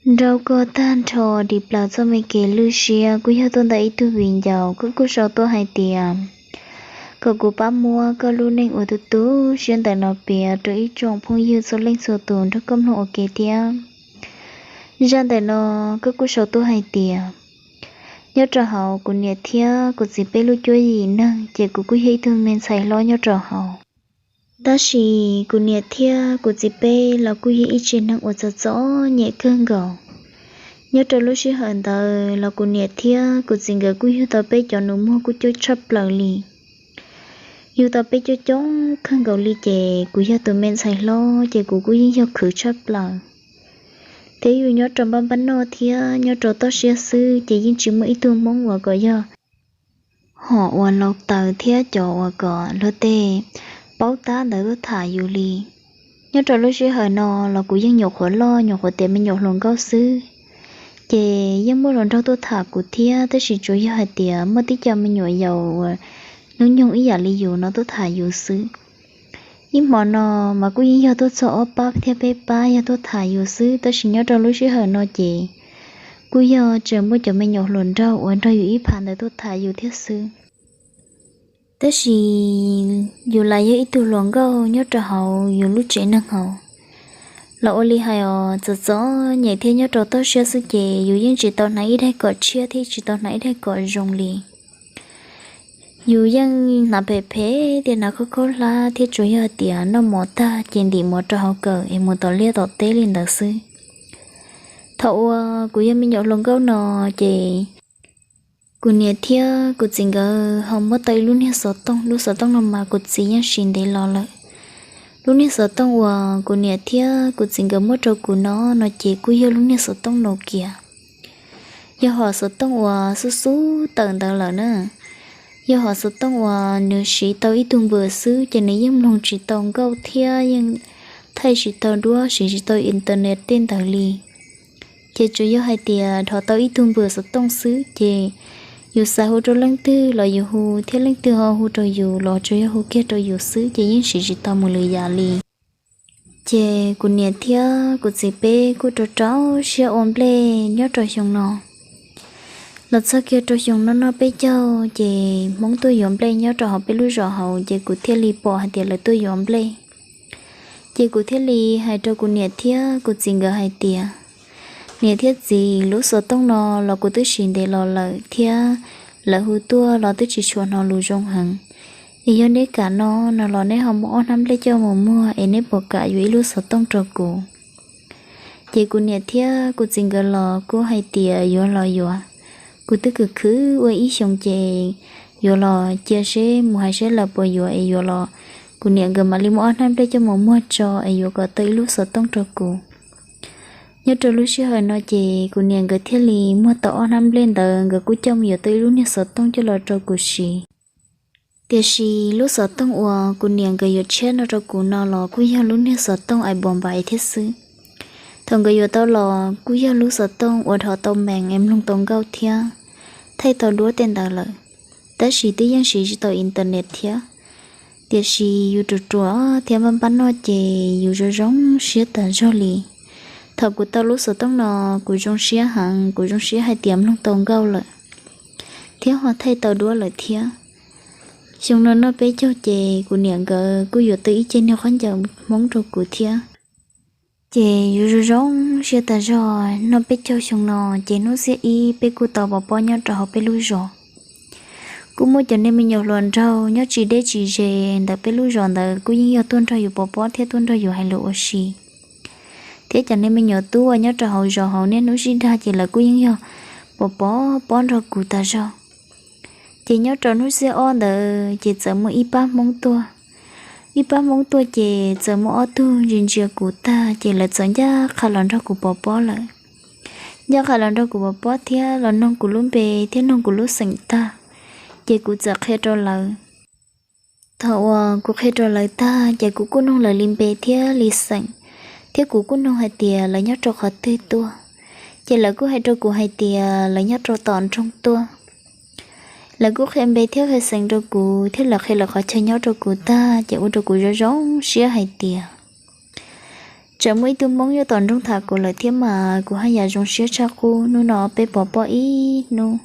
Nrauj koj tag nrho dim plaws txoj me kev lwj siab kuj yog tuaj ntawm ib tug viv ncaus, koj kuj sau tuaj hais tias kom kuv pab muab koj lub neej uas tu tu siab ntawm no piav rau ib tsoom phooj ywg txhua leej txhua tus nrog koj mloog ua ke thiab. Zaj ntawm no koj kuj sau tuaj hais tias nyob rau hauv kuv niam thiab kuv txiv peb lub cuab yim neeg ces kuv kuj yog ib tug me ntxhais hlob nyob rau hauv. Tab sis kuv niam thiab kuv txiv peb los kuj yog ib tsev neeg uas txom txom nyem kawg nkaus. Nyob rau lub sij hawm ntawd los kuv niam thiab kuv txiv nkawd kuj yug tau peb cov nus muag kuj coob tshaj plaws li. Yug tau peb coob coob kawg nkaus li ces kuv yog tus me ntxhais hlob ces kuv kuj yeej yog khwv tshaj plaws. Thiab yus nyob rau npab npab noj thiab nyob rau toj siab xwb ces yeej tsis muaj ib tug hmoob uas kom yog hom uas laus taws thiab cov uas kom luag tej paub tab ntawd tuaj tham yus li. Nyob rau lub sij hawm no los kuv yeej nyuam qhuav loj nyuam qhuav tiav me nyuam hluas nkauj xwb, ces yeej muaj hluas nraug tuaj tham kuv thiab, tab sis tsuas yog hais tias muaj tib co me nyuam yaus uas hnub nyoog ib yam li yus no tuaj tham yus xwb. Ib hmo no mas kuj yeej yog tuaj txog ob pab thiab peb pab yog tuaj tham yus xwb, tab sis nyob rau lub sij hawm no ces kuj yog tseem muaj cov me nyuam hluas nraug uas nrog yus ib phav ntawd tuaj tham yus thiab xwb. Tab sis yus lam yog ib tug hluas nkauj nyob rau hauv yus lub tsev neeg hauv los ua li hais os, txom txom nyem thiab nyob rau toj siab xwb ces yus yeej tsis tau hnav ib daig kom tshiab thiab tsis tau hnav ib daig kom zoo li. Yus yeej hnav phem phem thiab hnav khaub khaub hlab thiab tsuas yog tias noj mov tag ces ntim mov rau hauv kawm es mus tom liaj tom teb li ntawd xwb. Thaum uas kuv yog me nyuam hluas nkauj no ces kuv niam thiab kuv txiv nkawd ho muab tau ib lub niag xov tooj, lub xov tooj no mas kuv txiv yeej siv ntev los lawm. Lub niag xov tooj uas kuv niam thiab kuv txiv nkawd muab rau kuv no, no ces kuj yog lub niag xov tooj Nokia. Yog hom xov tooj uas xub xub tawm ntawd lawm na. Yog hom xov tooj uas nws siv tau ib tug npws xwb ces nws yeej mloog tsis tau nkauj thiab yeej thaij tsis tau duab, siv tsis tau internet tej ntawd li. Ces tsuas yog hais tias dhos tau ib tug npws xov tooj xwb ces yus xav hu rau leej twg los yus hu thiab leej twg ho hu rau yus los tsuas yog hu kiag rau yus xwb ces yeej siv tsis tau mus lwm yam li. Ces kuv niam thiab kuv txiv peb kuj rau rau siab ua nplej nyob rau xyoo no. Los txog kiag rau xyoo no noj peb caug ces hmoob tuaj yuav nplej nyob rau hauv peb lub zos hauv ces kuv thiaj li pom hais tias lawv tuaj yuav nplej. Ces kuv thiaj li hais rau kuv niam thiab kuv txiv nkawd hais tias, niam thiab txiv, lub xov tooj no los kuv twb siv ntev los lawm thiab lawv hu tuaj los twb tsis tshua hnov lus zoo heev. Es yog neb kam no no los neb ho muab ob hnab nplej coj mus muag es neb puas kam yuav ib lub xov tooj rau kuv? Ces kuv niam thiab kuv txiv nkawd los kuj hais tias yuav los yuav. Kuv twb khwv khwv ua ib xyoos ces yuav los cia seb mus hais seb lawv puas yuav es yuav los kuv niam nkawd mam li muab ob hnab nplej coj mus muag tso es yuav kom tau ib lub xov tooj rau kuv. Nyob rau lub sij hawm no ces kuv niam nkawd thiaj li muag tau ob hnab nplej ntawd, nkawd kuj coj mus yuav tau ib lub niag xov tooj coj los rau kuv siv. Tiam sis lub xov tooj uas kuv niam nkawd yuav tshiab no rau kuv no los kuj yog lub niag xov tooj iPhone npais thiab xwb. Thaum nkawd yuav tau los kuj yog lub xov tooj uas dhos tau mees es mloog tau nkauj thiab thaij tau duab tej ntawd lawm, tab sis twb yeej siv tsis tau internet thiab. Tiam sis yus ruam ruam thiab npab npab noj ces yus zoo zoo siab tas zog li. Thaum kuv tau lub xov tooj no, kuv zoo siab heev, kuv zoo siab hais tias mloog tau nkauj lawm thiab ho thaij tau duab lawm thiab. Xyoo no noj peb caug ces kuv niam nkawd kuj yuav tau ib ce niag khaub ncaws hmoob rau kuv thiab. Ces yus zoo zoo siab tas zog. Noj peb caug xyoo no ces hnub xiab ib peb kuj tau pov pob nyob rau hauv peb lub zos. Kuj muaj cov niag me nyuam hluas nraug nyob tsis deb tsis ze ntawm peb lub zos ntawd kuj yeej yog tuaj nrog yus pov pob thiab tuaj nrog yus hais lus ua si. Thiab cov niag me nyuam tub uas nyob rau hauv zos hauv niaj hnub sib dag ces lawv kuj yeej yog pov pob pob nrog kuv tas zog. Ces nyob rau hnub xiab ob ntawd ces txawm muaj ib pab hmoob tuaj. Ib pab hmoob tuaj ces txawm muaj ob tug ntsia ntsia kuv tag ces lawv txawm ncaj qha los nrog kuv pov pob lawm. Ncaj qha los nrog kuv pov pob thiab los noog kuv lub npe thiab noog kuv lub xeem tag, ces kuv txawm qhia rau lawv. Thaum uas kuv qhia rau lawv tag ces kuv kuj noog lawv li npe thiab li xeem, thiab kuv kuj noog hais tias lawv nyob rau qhov twg tuaj. Ces lawv kuj hais rau kuv hais tias lawv nyob rau tom nroog tuaj. Lawv kuj qhia npe thiab qhia xeem rau kuv thiab lawv qhia lawv qhov chaw nyob rau kuv tag ces ua rau kuv zoo zoo siab hais tias Tseem muaj ib tug Hmoob nyob tom nroog tham kuv lawm thiab mas kuv haj yam zoo siab tshaj qub. Hnub no peb pov pob ib hnub,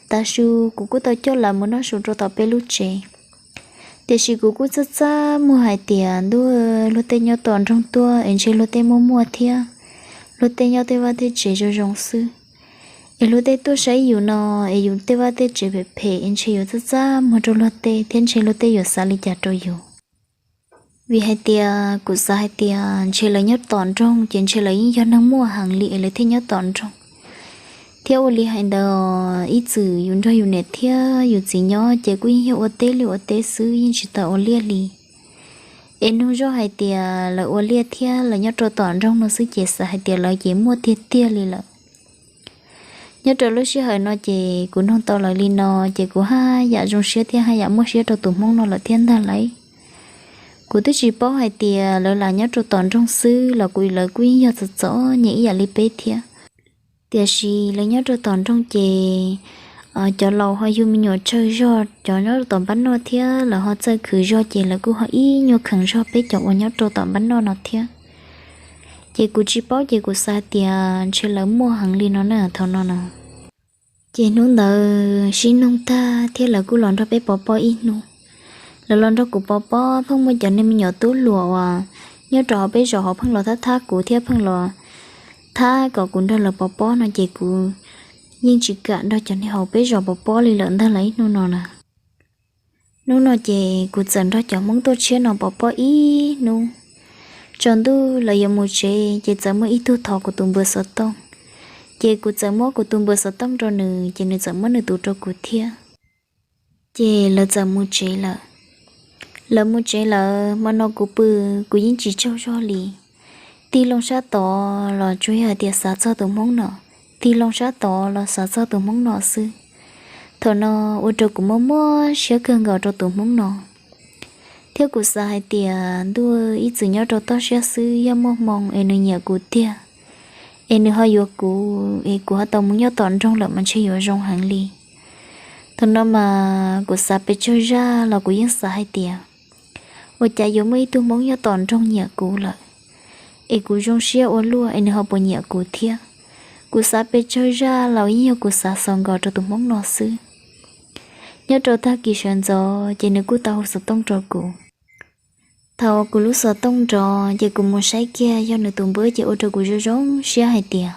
tav su kuv kuj tau coj lawv mus noj su rau tom peb lub tsev. Tiam sis kuv kuj txaj txaj muag hais tias ntuj, luag tej nyob tom nroog tuaj es ntshe luag tej muaj muaj thiab, luag tej nyob tej vaj tej tsev zoo zoo xwb, es luag tej tuaj saib yus no es yus tej vaj tej tsev phem phem es ntshe yuav txaj txaj muag rau luag tej thiab ntshe luag tej yuav xav li cas rau yus. Vim hais tias kuv xav hais tias ntshe lawv nyob tom nroog ces ntshe lawv yeej yog neeg muaj heev li es lawv thiaj nyob tom nroog. Thiab ua li hais ntawd, ib txwm yus nrog yus niam thiab yus txiv nyob ces kuj yeej yog ua teb li ua teb xwb, yeej tsis tau ua liaj li. Es nug zoj hais tias lawv ua liaj thiab lawv nyob rau tom nroog no xwb ces xav hais tias lawv ces muaj tiag tiag li lawm. Nyob rau lub sij hawm no ces kuv nug tau lawv li no ces kuv haj yam zoo siab thiab haj yam muaj siab rau tus Hmoob no lawm thiab ntag lauj. Kuv twb tsis paub hais tias lawv lam nyob rau tom nroog xwb los kuv lawv kuj yeej yog txom txom nyem ib yam li peb thiab. Tiam sis lawv nyob rau tom nroog ces cov laus ho yug me nyuam tsawg zog, cov nyob rau tom npab noj thiab lawv ho txawj khwv zog ces lawv kuj ho ib nyuag kheev zog peb cov uas nyob rau tom npab noj no thiab. Ces kuv tsis paub ces kuv xav tias ntshe lawv muaj heev li no na thaum no na. Ces hnub ntawd sib noog tag thiab lawv kuj los nrog peb pov pob ib hnub. Lawv los nrog kuv pov pob, pheej muaj cov niag me nyuam tub hluas uas nyob rau hauv peb zos hauv pheej los thab thab kuv thiab pheej los thab kom kuv nrog lawv pov pob no ces kuv yeej tsis kam nrog cov niag hauv peb zos pov pob li lawm ntag lauj ib hnub no na. Hnub no ces kuv txawm nrog cov Hmoob tuaj tshiab no pov pob ib hnub. Tsaus ntuj lawv yuav mus tsev ces txawm muaj ib tug thov kuv tus npawb xov tooj. Ces kuv txawm muab kuv tus npawb xov tooj rau nws ces nws txawm muab nws tus rau kuv thiab. Ces lawv txawm mus tsev lawm. Lawv mus tsev lawm, hmo no kuv pw, kuv yeej tsis tsaug zog li. Tig loo sab tod los tsuas yog hais tias xav txog tus Hmoob no, tig loo sab tod los xav txog tus Hmoob no xwb. Thaum no ua rau kuv muaj muaj siab kawg nkaus rau tus Hmoob no. Thiab kuv xav hais tias ntuj, ib txwm nyob rau toj siab xwb, yog muaj hmoo es nws nyiam kuv tiag, es nws ho yuav kuv es kuv ho tau mus nyob tom nroog lawm mas ntshe yuav zoo heev li. Thaum no mas kuv xav pes tsawg zaj los kuv yeej xav hais tias ua cas yuav muaj ib tug Hmoob nyob tom nroog nyiam kuv lawm, es kuv zoo siab ua luaj es nws ho puas nyiam kuv thiab. Kuv xav pes tsawg zaj los yeej yog kuv xav xaus nkaus rau tus Hmoob no xwb. Nyob rau tag kis sawv ntxov ces nws kuj tau hu xov tooj rau kuv. Thaum kuv lub xov tooj nrov ces kuv mus saib kiag yog nws tus npawb ces ua rau kuv zoo zoo siab hais tias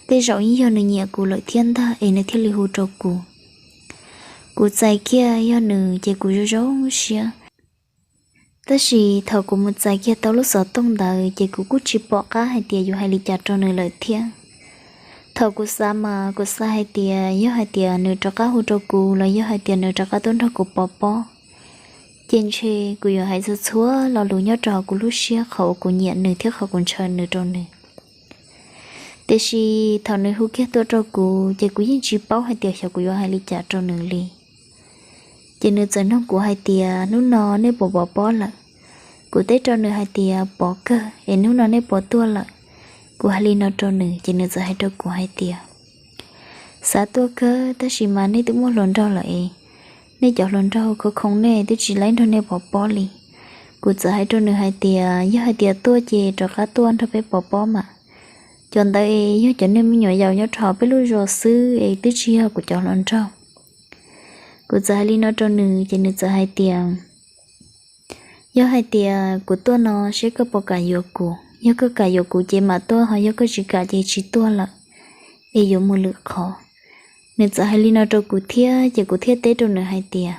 tej zaum yeej yog nws nyiam kuv lawm thiab ntag es nws thiaj li hu rau kuv. Kuv txais kiag yog nws ces kuv zoo zoo siab. Tab sis thaum kuv mus txais kiag tau lub xov tooj ntawd ces kuv kuj tsis pom qab hais tias yuav hais li cas rau nws lawm thiab. Thaum kuv xav mas kuv xav hais tias yog hais tias nws rov qab hu rau kuv los yog hais tias nws rov qab tuaj nrog kuv pov pob, ces ntshe kuv yuav hais txhua txhua lo lus nyob rau hauv kuv lub siab qhov uas kuv nyiam nws thiab qhov kuv ntshaw nws rau nws. Tiam sis thaum nws hu kiag tuaj rau kuv ces kuv yeej tsis paub hais tias xyov kuv yuav hais li cas rau nws li. Ces nws txawm nug kuv hais tias hnub no nej puas pov pob lawm? Kuv teb rau nws hais tias pov kawg, es hnub no nej puas tuaj lawm? Kuv hais li no rau nws ces nws txawm hais rau kuv hais tias xav tuaj kawg tab sis mas nej twb muaj hluas nraug lawm es nej cov hluas nraug khov khoo nej twb tsis laib nrog nej pov pob li. Kuv txawm hais rau nws hais tias yog hais tias tuaj ces rov qab tuaj nrog peb pov pob mas. Cov ntawd es yog cov niag me nyuam yaus nyob rau hauv peb lub zos xwb es twb tsis yog kuv cov hluas nraug. Kuv txawm hais li no rau nws ces nws txawm hais tias yog hais tias kuv tuaj no seb koj puas kam yuav kuv, yog koj kam yuav kuv ces mam tuaj, ho yog koj tsis kam ces tsis tuaj lawm, es yuav mus lwm qhov. Nws txawm hais li no rau kuv thiab ces kuv thiaj teb rau nws hais tias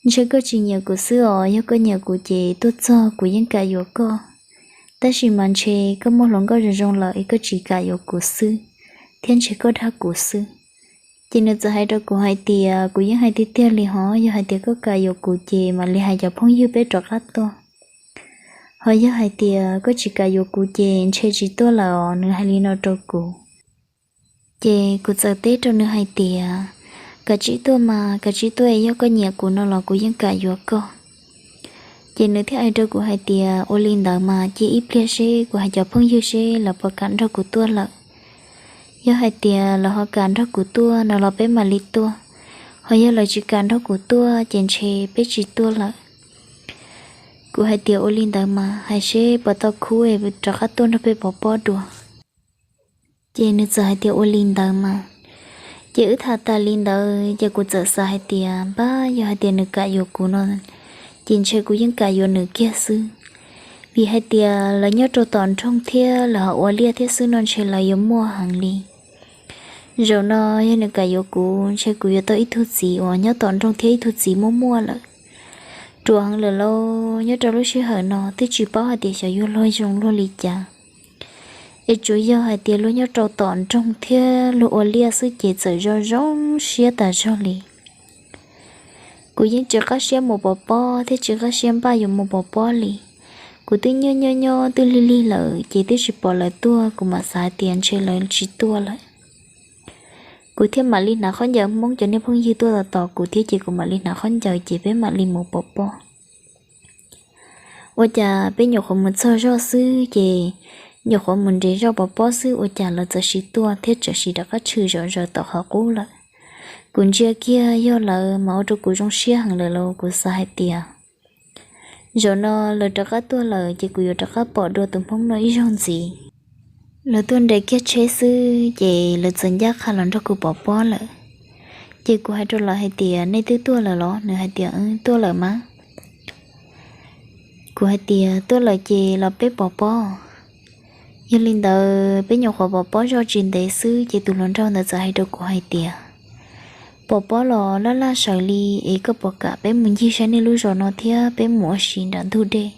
ntshe koj tsis nyiam kuv xwb os, yog koj nyiam kuv ces tuaj txog kuv yeej kam yuav koj. Tab sis mas ntshe koj muaj hluas nkauj zoo zoo lawm es koj tsis kam yuav kuv xwb, thiab ntshe koj dag kuv xwb. Ces nws txawm hais rau kuv hais tias kuv yeej hais tiag tiag li hov, yog hais tias koj kam yuav kuv ces mam li hais cov phooj ywg peb rov qab tuaj. Ho yog hais tias koj tsis kam yuav kuv ces ntshe tsis tuaj lawm os, nws hais li no rau kuv. Ces kuv txawm teb rau nws hais tias kav tsij tuaj mas, kav tsij tuaj es yog koj nyiam kuv no los kuv yeej kam yuav koj. Ces nws thiaj hais rau kuv hais tias ua li ntawd mas cia ib pliag seb kuv hais cov phooj ywg seb lawv puas kam nrog kuv tuaj lawm. Yog hais tias lawv ho kam nrog kuv tuaj no los peb mam li tuaj, ho yog lawv tsis kam nrog kuv tuaj ces ntshe peb tsis tuaj lawm. Kuv hais tias ua li ntawd mas hais seb puas tau khub rov qab tuaj nrog peb pov pob dua. Ces nws txawm hais tias ua li ntawd mas. Ces wb tham tas li ntawd ces kuv txawm xav hais tias npab yog hais tias nws kam yuav kuv no, ces ntshe kuv yeej kam yuav nws kiag xwb. Vim hais tias lawv nyob rau tom nroog thiab lawv ho ua liaj thiab xwb no ntshe lawv yuav muaj heev li. Zaum no yog nws kam yuav kuv ntshe kuv yuav tau ib tug txiv uas nyob tom nroog thiab ib tug txiv muaj muaj lawm. Ruam heev lawm lauj, nyob rau lub sij hawm no twb tsis paub hais tias xyov yuav luag zoo luag li cas. Es tsuas yog hais tias luag nyob rau tom nroog thiab luag ua liaj xwb ces txawm zoo zoo siab tas zog li. Kuv yeej tsis qab siab mus pov pob thiab tsis qab siab npaj yuav mus pov pob li. Kuv twb nyob nyob nyob twb lig lig lawm ces twb tsis pom lawv tuaj, kuv mam xav hais tias ntshe lawv tsis tuaj lawm. Kuv thiaj mam li hnav khaub ncaws Hmoob cov niag phooj ywg tuaj tos tos kuv thiab ces kuv mam li hnav khaub ncaws ces peb mam li mus pov pob. Ua cas peb nyuam qhuav mus txog zog xwb ces nyuam qhuav mus nres zog pov pob xwb ua cas lawv txawm sis tuaj thiab txawm sis rov qab tshwm zom zaws tom qhov qub lawm. Kuv ntsia kiag yog lawv mas ua rau kuv zoo siab heev lawm los kuv xav hais tias zaum no lawv rov qab tuaj lawm ces kuv yuav rov qab pom dua tus Hmoob no ib zaug ntxiv. Lawv tuaj nres kiag tsheb xwb ces lawv txawm ncaj qha los nrog kuv pov pob lawm. Ces kuv hais rau lawv hais tias nej twb tuaj lawm los? Nws hais tias tuaj lawm mas. Kuv hais tias tuaj lawm ces los peb pov pob. Yog li ntawd peb nyuam qhuav pov pob zoj tsis ntev xwb ces tus hluas nraug ntawd txawm hais rau kuv hais tias pov pob los laj laj sawv li, es koj puas kam peb mus ncig saib nej lub zos no thiab peb mus ua si nram ntug dej?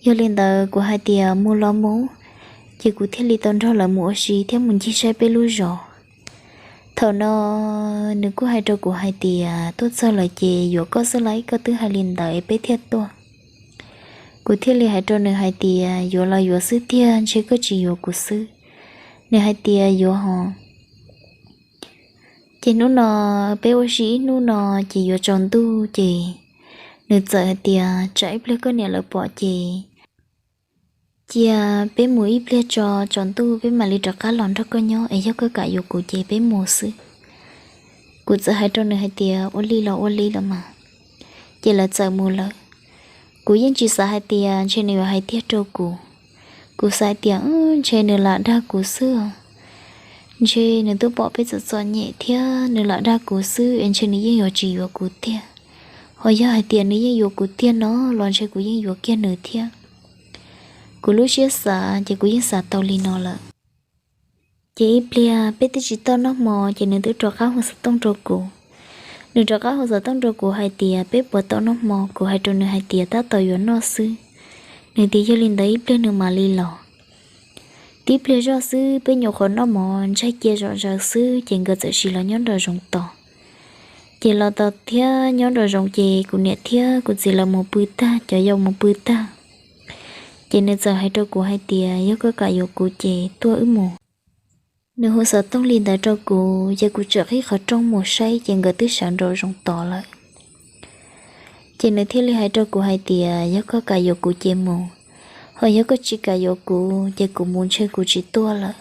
Yog li ntawd kuv hais tias mus los mus, ces kuv thiaj li tau nrog lawv mus ua si thiab mus ncig saib peb lub zos. Thaum no nws kuj hais rau kuv hais tias tuaj txog lawm ces yuav koj xwb lauj, koj twb hais li ntawd peb thiaj tuaj. Kuv thiaj li hais rau nws hais tias yuav los yuav xwb tiag, ntshe koj tsis yuav kuv xwb. Nws hais tias yuav hos. Ces hnub no peb ua si ib hnub no ces yuav tsaus ntuj ces nws txawm hais tias tsam ib pliag koj niam lawv pom ces cia peb mus ib pliag tso, tsaus ntuj peb mam li rov qab los nrog koj nyob, es yog koj kam yuav kuv ces peb mus xwb. Kuv txawm hais rau nws hais tias ua li los ua li los mas. Ces lawv txawm mus lawm. Kuv yeej tsis xav hais tias ntshe nws yuav hais tiag rau kuv. Kuv xav hais tias ntshe nws lam dag kuv xwb os. Ntshe nws twb pom peb txom txom nyem thiab nws lam dag kuv xwb es ntshe nws yeej yuav tsis yuav kuv tiag. Ho yog hais tias nws yeej yuav kuv tiag no los ntshe kuv yeej yuav kiag nws thiab. Kuv lub siab xav ces kuv yeej xav tau li no lawm. Ces ib pliag peb twb tsis tau noj hmo ces nws twb rov qab hu xov tooj rau kuv. Nws rov qab hu xov tooj rau kuv hais tias peb puas tau noj hmo, kuv hais rau nws hais tias tab tom yuav noj xwb. Nws tias yog li ntawd ib pliag nws mam li los. Tib pliag zoj xwb peb nyuam qhuav noj mov ntsaig cia zom zaws xwb ces nkawd txawm sim los nyob nraum zoov tos. Ces los tos thiab nyob nraum zoov ces kuv niam thiab kuv txiv lawv mus pw tag, cov yau mus pw tag. Ces nws txawm hais rau kuv hais tias yog koj kam yuav kuv ces tuaj wb mus. Nws hu xov tooj li ntawd rau kuv ces kuv txawm qhib qhov rooj mus saib ces nkawd twb sawv nraum zoov tos lawm. Ces nws thiaj li hais rau kuv hais tias yog koj kam yuav kuv ces mus, ho yog koj tsis kam yuav kuv ces kuv mus ntshe kuv tsis tuaj lawm.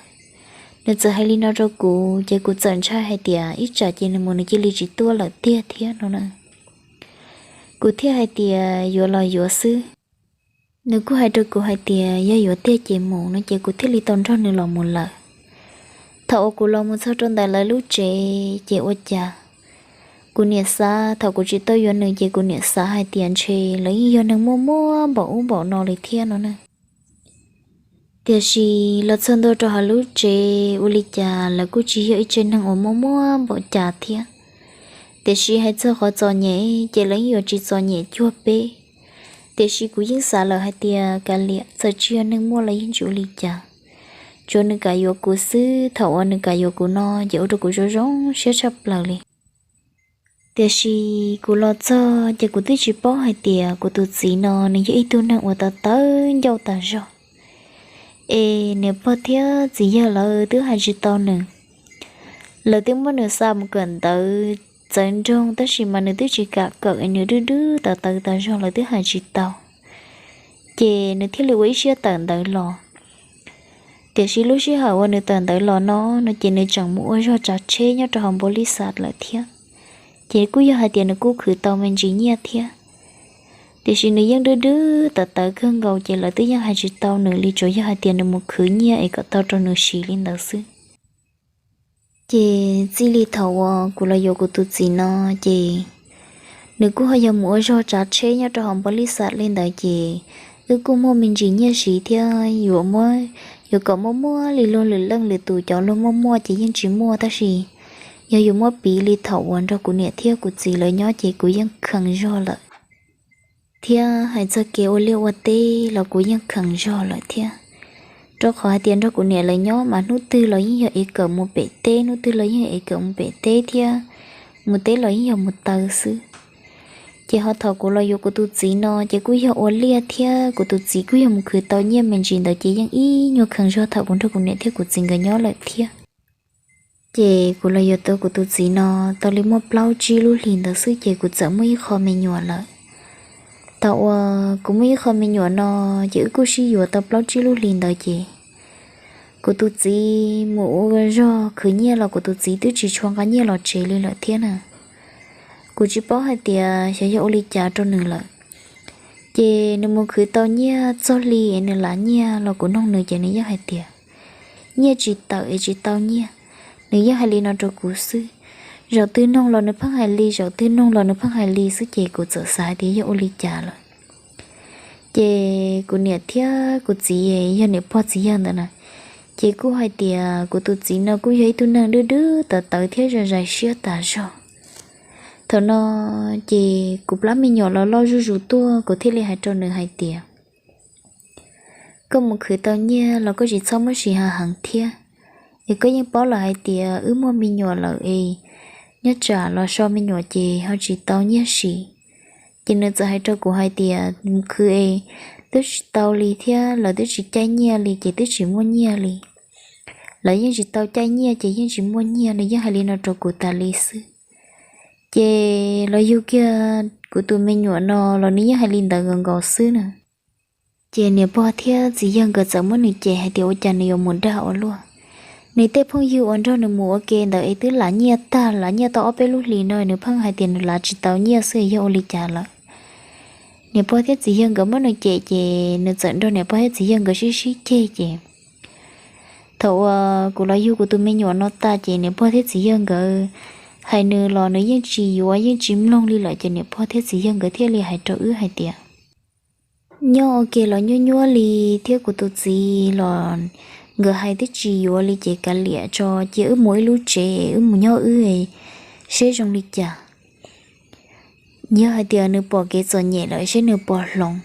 Nws txawm hais li no rau kuv ces kuv txawm ntshai hais tias ib tsam ces nws mus nws cia li tsis tuaj lawm tiag thiab no na. Kuv thiaj hais tias yuav los yuav xwb. Nws kuj hais rau kuv hais tias yog yuav tiag ces mus no ces kuv thiaj li tau nrog nws los mus lawm. Thaum uas kuv los mus txog rau ntawm lawv lub tsev ces ua cas kuv niam xav, thaum kuv tsis tau yuav nws ces kuv niam xav hais tias ntshe lawv yeej yog neeg muaj muaj npaum ub npaum no li thiab no na. Tiam sis los txog ntua rau hauv lub tsev ua li cas lawv kuj tsis yog ib tsev neeg uas muaj muaj npaum cas thiab. Tiam sis hais txog qhov txom nyem ces lawv yeej yuav tsis txom nyem cuag peb. Tiam sis kuv yeej xav lawm hais tias kav liam, txawm tsis yog neeg muaj los yeej tsis ua li cas. Tsuav nws kam yuav kuv xwb, thaum uas nws kam yuav kuv no ces ua rau kuv zoo zoo siab tshaj plaws li. Tiam sis kuv los txog ces kuv twb tsis paub hais tias kuv tus txiv no nws yog ib tug neeg uas tawv tawv ncauj tas zog. Es niam pog thiab txiv yawg lawv twb hais tsis tau nws. Lawv twb muab nws xa mus kawm ntawv txawv nroog tab sis mas nws twb tsis kam kawm es nws dwb dwb tawv tawv tas zog lawv twb hais tsis tau. Ces nws thiaj li ua ib siab tawm ntawv los. Tiam sis lub sij hawm uas nws tawm ntawv los no no ces nws tseem mus ua zog tsav tsheb nyob rau hauv npaus lis xav lawm thiab. Ces kuj yog hais tias nws kuj khwv tau me ntsis nyiaj thiab. Tiam sis nws yeej dwb dwb tawv tawv kawg nkaus ces lawv twb yeej hais tsis tau nws li, tsuas yog hais tias nws mus khwv nyiaj es kom tau rau nws siv li ntawd xwb. Ces txij li thaum uas kuv los yuav kuv tus txiv no ces nws kuj ho yog mus ua zog tsav tsheb nyob rau hauv npau li xav li ntawd ces wb kuj muaj me ntsis nyiaj siv thiab yuav muab, yuav kom muaj muaj li luag lwm leej lwm tus cov luag muaj muaj ces yeej tsis muaj, tab sis yog yuav muab piv li thaum uas nrog kuv niam thiab kuv txiv lawv nyob ces kuv yeej kheev zog lawm. Thiab hais txog kev ua liaj ua teb los kuv yeej kheev zog lawm thiab, rau qhov hais tias nrog kuv niam lawv nyob mas hnub twg los yeej yog ev kawm mus pem teb, hnub twg los yeej yog ev kawm mus pem teb thiab, mus teb los yeej yog mus taw xwb. Ces ho thaum kuv los yuav kuv tus txiv no ces kuj yog ua liaj thiab kuv tus txiv kuj yog mus khwv tau nyiaj me ntsis ntawd ces yeej ib nyuag kheev zog thaum kuv nrog kuv niam thiab kuv txiv nkawd nyob lawm thiab. Ces kuv los yuav tau kuv tus txiv no tau li muaj plaub tsib lub hlis ntawd xwb ces kuv txawm muaj ib qho me nyuam lawm. Thaum uas kuv muaj ib qho me nyuam no ces wb kuj sib yuav tau plaub tsib lub hlis ntawd ces kuv tus txiv mus ua zog khwv nyiaj los kuv tus txiv twb tsis tshua nqa nyiaj los tsev li lawm thiab na. Kuv tsis paub hais tias xyov yog ua li cas rau nws lawm. Ces nws mus khwv tau nyiaj txog hli nws lav nyiaj los kuv noog nws ces nws yeej hais tias nyiaj tsis tawm es tsis tau nyiaj. Nws yeej hais li no rau kuv xwb. Zaum twg noog los nws pheej hais li, zaum twg noog los nws pheej hais li xwb ces kuv txawm xav hais tias yog ua li cas lawm. Ces kuv niam thiab kuv txiv yog niam pog txiv yawg ntawd na, ces kuj hais tias kuv tus txiv no kuj yog ib tug neeg dwb dwb tawv tawv thiab zais zais siab tas zog. Thaum no ces kuv plab me nyuam los loj zuj zus tuaj, kuv thiaj li hais rau nws hais tias koj mus khwv tau nyiaj los koj tsis txhob muab siv hav heev thiab, es koj yeej paub lawm hais tias wb muaj me nyuam lawm es nyob tsam los so me nyuam ces ho tsis tau nyiaj siv. Ces nws txawm hais rau kuv hais tias mus khwv es twb tsis tau li thiab lawv twb tsis caij nyiaj li ces twb tsis muaj nyiaj li. Lawv yeej tsis tau caij nyiaj ces yeej tsis muaj nyiaj, nws yeej hais li no rau kuv tas li xwb. Ces los yug kiag kuv tus me nyuam no los nws yeej hais li ntawd nkaus nkaus xwb na. Ces niam pog thiab txiv yawg nkawd txawm muab nws cem hais tias ua cas nws yuav mus dag ua luaj. Nws tej phooj ywg uas nrog nws mus ua ke ntawd es twb lav nyiaj tag, lav nyiaj tau ob peb lub hlis no nws pheej hais tias nws lav tsis tau nyiaj xwb yog ua li cas lawm. Niam pog thiab txiv yawg nkawd muab nws cem ces nws txawm nrog niam pog thiab txiv yawg nkawd sib sib ceg ces thaum uas kuv los yug kuv tus me nyuam no tas ces niam pog thiab txiv yawg nkawd hais nws los nws yeej tsis yuav yeej tsis mloog li lawm ces niam pog thiab txiv yawg nkawd thiaj li hais rau wb hais tias nyob ua ke los nyuaj nyuaj li thiab kuv tus txiv los nkawd hais twb tsis yuav li ces kav liam tso cia wb mus ib lub tsev wb mus nyob wb seb zoo li cas. Yog hais tias nws pom kev txom nyem lawm seb nws puas hloov.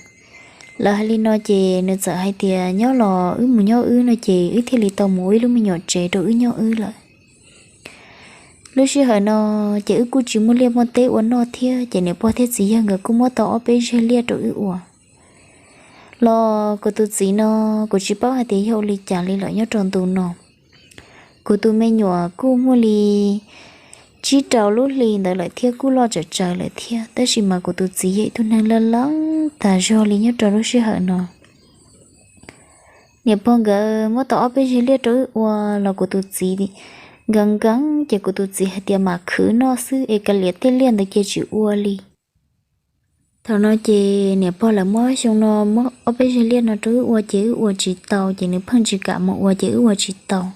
Lawv hais li no ces nws txawm hais tias nyob los wb mus nyob wb no ces wb thiaj li tau mus ua ib lub me nyuam tsev rau wb nyob wb lawm. Lub sij hawm no ces wb kuj tsis muaj liaj muaj teb ua noj thiab ces niam pog thiab txiv yawg nkawd kuj muab tau ob peb zeg liaj rau wb ua. Los kuv tus txiv no kuv tsis paub hais tias yog ua li cas li lawm nyob rau ntu no. Kuv tus me nyuam kuj muaj li tsib rau lub hli ntawd lawm thiab kuj loj tsawm tsawv lawm thiab tab sis mas kuv tus txiv yog ib tug neeg laj leeb tas zog li nyob rau lub sij hawm no. Niam pog nkawd muab tau ob peb zeg liaj rau wb ua los kuv tus txiv nkees nkees ces kuv tus txiv hais tias mam khwv noj xwb es kav liam tej liaj ntawd cia tsis ua li. Thaum no ces niam pog lawv muab xyoo no muab ob peb zeg liaj no rau wb ua ces wb ua tsis tau ces nws pheej tsis kam mus ua ces wb ua tsis tau.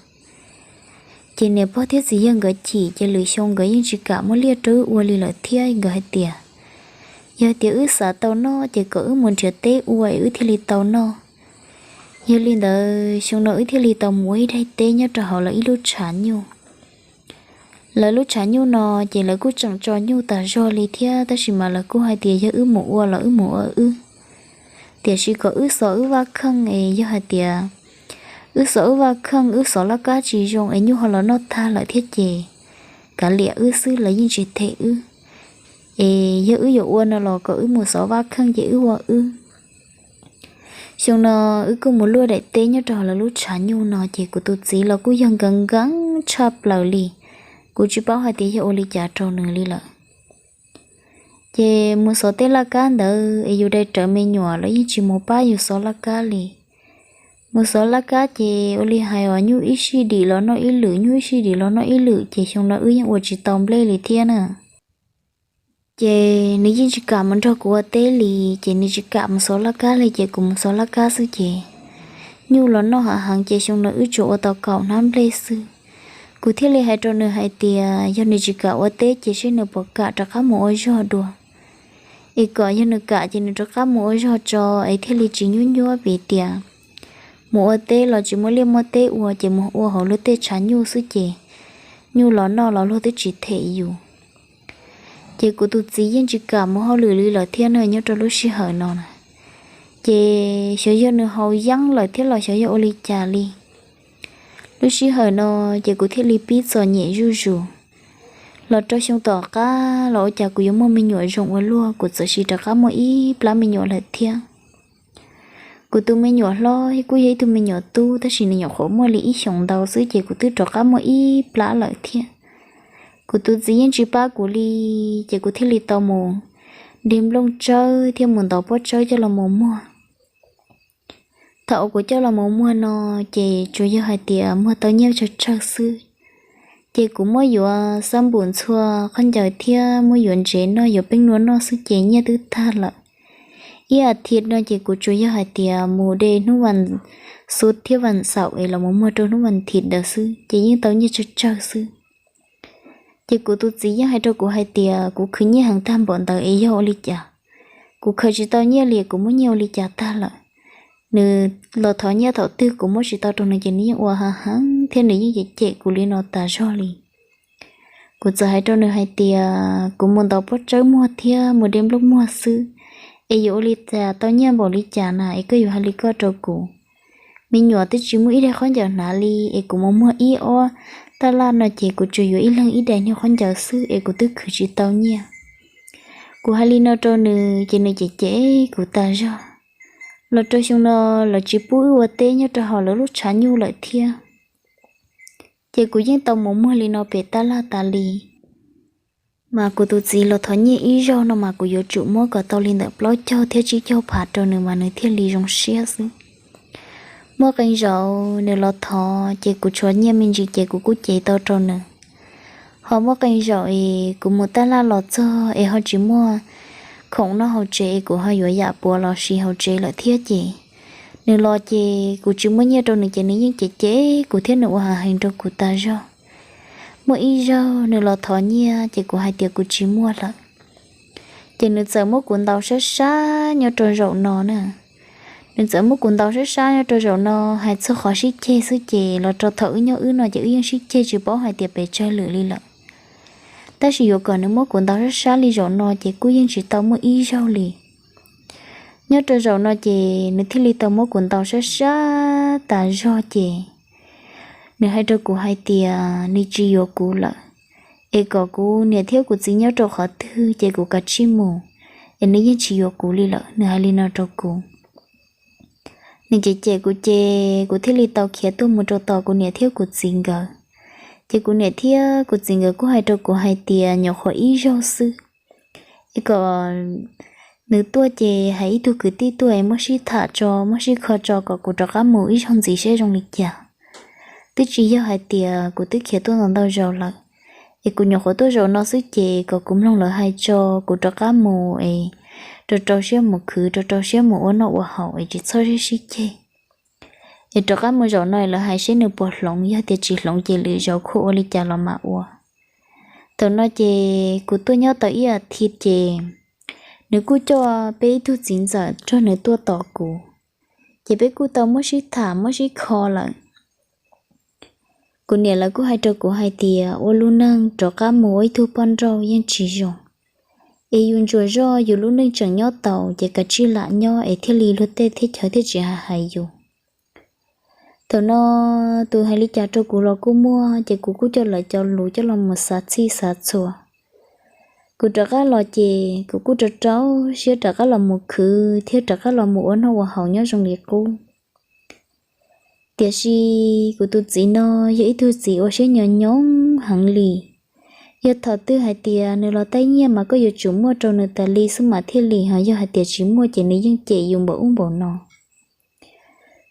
Ces niam pog thiab txiv yawg nkawd chim ces lwm xyoo nkawd yeej tsis kam muab liaj rau wb ua li lawm thiab nkawd hais tias yog tias wb xav tau noj ces kom wb mus nrhiav teb ua es wb thiaj li tau noj. Yog li ntawd xyoo no wb thiaj li tau mus ua ib daim teb nyob rau hauv lawv ib lub tshav nyuj. Lawv lub tshav nyuj no ces lawv kuj tseem tso nyuj tas zog li thiab tab sis mas lawv kuj hais tias yog wb mus ua los wb mus ua wb, tiam sis kom wb xov wb vaj kheej es yog hais tias wb xov wb vaj kheej wb xov laj kab tsis zoo es nyuj ho los noj tag lawm thiab ces kav liam wb xwb lawv yeej tsis them wb. Es yog wb yuav ua no los kom wb mus xov vaj kheej ces wb ua wb. Xyoo no wb kuj mus luaj daim teb nyob rau hauv lawv lub tshav nyuj no ces kuv tus txiv los kuj yog nkees nkees tshaj plaws li. Kuv tsis paub hais tias yog ua li cas rau nws li lawm. Ces mus xov tej laj kab ntawd es yus dai rawv me nyuam los yeej tsis mus pab yus xov laj kab li. Mus xov laj kab ces ua li hais os nyuj ib sij dim los noj ib lwm, nyuj ib sij dim los noj ib lwm ces xyoo no wb yeej ua tsis tau nplej li thiab na. Ces nws yeej tsis kam mus nrog kuv ua teb li, ces nws tsis kam mus xov laj kab li, ces kuv mus xov laj kab xwb ces nyuj los noj hav heev, ces xyoo no wb tsuas ua tau kaum hnab nplej xwb. Kuv thiaj li hais rau nws hais tias yog nws tsis kam ua teb ces seb nws puas kam rov qab mus ua zog dua, es kom yog nws kam ces nws rov qab mus ua zog tso, es thiaj li tsis nyuab nyuab vim tias mus ua teb los tsis muaj liaj muaj teb ua, ces mus ua hauv luag tej tshav nyuj xwb ces nyuj los noj los luag twb tsis them yus. Ces kuv tus txiv yeej tsis kam mus hauj lwm li lawm thiab na nyob rau lub sij hawm no na. Ces xyov yog nws haus yeeb lawm thiab los xyov yog ua li cas li, lub sij hawm no ces kuv thiaj li pib txom nyem zuj zus. Los rau xyoo tom qab los ua cas kuv yuav muaj me nyuam zoo ua luaj, kuv txawm sis rov qab muaj ib plab me nyuam lawm thiab. Kuv tus me nyuam hlob kuj yog ib tug me nyuam tub, tab sis nws nyuam qhuav muaj li ib xyoos ntau xwb ces kuv twb rov qab muaj ib plab lawm thiab. Kuv tus txiv yeej tsis pab kuv li, ces kuv thiaj li tau mus de nplooj tsawb thiab mus ntaus pob tsawb coj los mus muag. Thaum uas kuv coj los mus muag no, ces tsuas yog hais tias muag tau nyiaj tsawg tsawg xwb. Ces kuv muab yuav xab npum ntxhua khaub ncaws thiab muab yuav ntsev noj yuav peeb nua noj xwb ces nyiaj twb tag lawm. Ib as thiv no ces kuv tsuas yog hais tias mus de hnub vas xuv thiab vas xaum es los mus muag rau hnub vas thiv ntawd xwb ces yeej tau nyiaj tsawg tsawg xwb. Ces kuv tus txiv yeej hais rau kuv hais tias kuv khwv nyiaj heev tag npaum ntawd es yog ua li cas? Kuv khaws tsis tau nyiaj li, kuv muab nyiaj ua li cas tag lawm? Nws los thov nyiaj thaum twg kuv muab tsis tau rau nws ces nws yeej ua hav heev thiab nws yeej cem cem kuv li no tas zog li. Kuv txawm hais rau nws hais tias kuv mus ntaus pob tsawb muag thiab mus de nplooj muag xwb, es yuav ua li cas tau nyiaj npaum li cas na es koj yuav hais li koj rau kuv? Me nyuam twb tsis muaj ib daim khaub ncaws hnav li, es kuv mus muag ib ob taj laj no ces kuv tsuas yuav ib leeg ib daim niag khaub ncaws xwb es kuv twb khwv tsis tau nyiaj. Kuv hais li no rau nws ces nws cem cem kuv tas zog. Los rau xyoo no lawv tsis pub wb ua teb nyob rau hauv lawv lub tshav nyuj lawm thiab, ces kuv yeej tau mus muag li no pem taj laj tas li. Mas kuv tus txiv los thov nyiaj ib zaug no mas kuv yuav tsum muab kom tau li ntawm plaub caug thiab tsib caug phav rau nws mas nws thiaj li zoo siab xwb. Muaj qee zaum nws los thov ces kuv tshuav nyiaj me ntsis ces kuv kuj cev tau rau nws. Ho muaj qee zaum es kuv mus taj laj los txog es ho tsis muaj khoom noj hauv tsev es kuv ho yuav yam puav los siv hauv tsev lawm thiab ces nws los ces kuv tsis muaj nyiaj rau nws ces nws yeej cem cem kuv thiab nws ua hav heev rau kuv tas zog. Muaj ib zaug nws los thov nyiaj ces kuv hais tias kuv tsis muaj lawm. Ces nws txawm muab kuv ntaus sab sab nyob rau zaum no na. Nws txawm muab kuv ntaus sab sab nyob rau zaum no, hais txog qhov sib ceg xwb ces los rau thaum wb nyob wb no ces wb yeej sib ceg tsis paub hais tias pes tsawg lwm li lawm. Tab sis yuav kom nws muab kuv ntaus sab sab li zaum no ces kuj yeej tsis tau muaj ib zaug li. Nyob rau zaum no ces nws thiaj li tau muab kuv ntaus sab sab tas zog ces nws hais rau kuv hais tias nws tsis yuav kuv lawm, es kom kuv niam thiab kuv txiv nyob rau qhov twg ces kuv kav tsij mus, es nws yeej tsis yuav kuv li lawm, nws hais li no rau kuv. Nws cem cem kuv ces kuv thiaj li tau khiav tuaj mus rau tom kuv niam thiab kuv txiv nkawd. Ces kuv niam thiab kuv txiv nkawd kuj hais rau kuv hais tias nyuam qhuav ib zaug xwb, es kom nws tuaj ces hais ib tug kwv tij tuaj es muab sib tham tso, muab sib kho tso kom kuv rov qab mus ib zaug ntxiv seb zoo li cas. Twb tsis yog hais tias kuv twb khiav tuaj ntau ntau zaus lawm, es kuv nyuam qhuav tuaj zaum no xwb ces kom kuv mloog lawv hais tso, kuv rov qab mus es rau rau siab mus khwv, rau rau siab mus ua noj ua haus es tsis txhob sib sib ceg. Es rov qab mus zaum no lawv hais seb nws puas hloov, yog tias tsis hloov ces lwm zaus khuaj ua li cas los mam ua. Thaum no ces kuv tuaj nyob tau ib as thiv ces nws kuj coj peb ib tug txiv ntxawm nrog nws tuaj tos kuv, ces peb kuj tau muab sib tham muab sib kho lawm. Kuv niam lawv kuj hais rau kuv hais tias ua lub neej rov qab mus ua ib tug poj nrauj yeej tsis zoo, es yus ntsuas zoj yus lub neej tseem nyob tau ces kav tsij lam nyob es thiaj li luag tej thiab chaw thiaj tsis hais yus. Thaum no tus hais li cas rau kuv los kuj muaj, ces kuv kuj coj lawv cov lus coj los mus xav txhij xav txhua. Kuv rov qab los ces kuv kuj rau rau siab rov qab los mus khwv thiab rov qab los mus ua noj ua haus nyob zoo li qub. Tiam sis kuv tus txiv no yog ib tug txiv ua siab nyob nyob heev li. Yog thaum twg hais tias nws los taij nyiaj mas koj yuav tsum muaj rau nws tas li xwb mas thiaj li, ho yog hais tias tsis muaj ces nws yeej cem yus npaum ub npaum no.